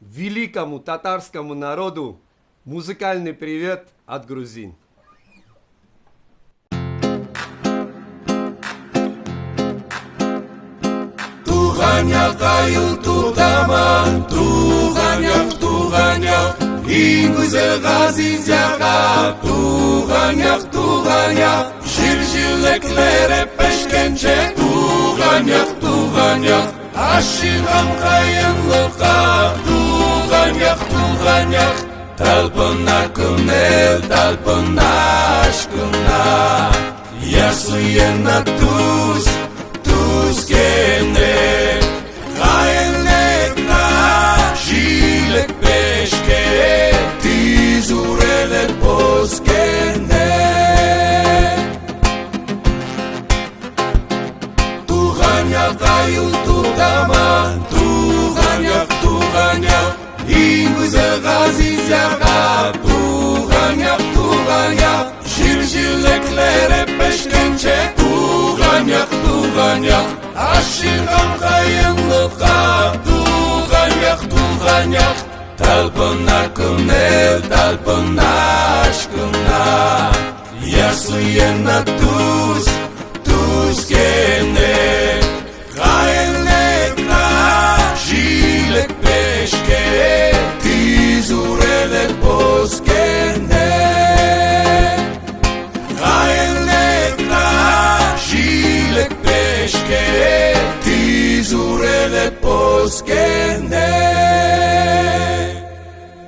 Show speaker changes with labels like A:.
A: Великому татарскому народу музыкальный привет от грузин.
B: Туган якка юл тотамын, туган як, туган як, иң гүзәл газиз якка, туган як, туган як, җир җиләкләре пешкәнче, туган як, туган як, ашыгам каенлыкка, туган як, туган як, талпына күңел, талпына aşkına, Ясуена туз, туз кене, Хаенлека, жилек пешке, Тиз урелек поскене. Туган якка юл тотамын, туган як, туган як, иң гүзәл газиз якка, туган як, туган як, җир җиләкләре пешкәнче, туган як, туган як, ашыгам каенлыкка, туган як, туган як, талпына күңел, талпына aşkına, Ясуена туз, туз кене, Хаенлека, жилек пешке, Тиз урелек поскене. Хаенлека, жилек пешке, Тиз урелек поскене.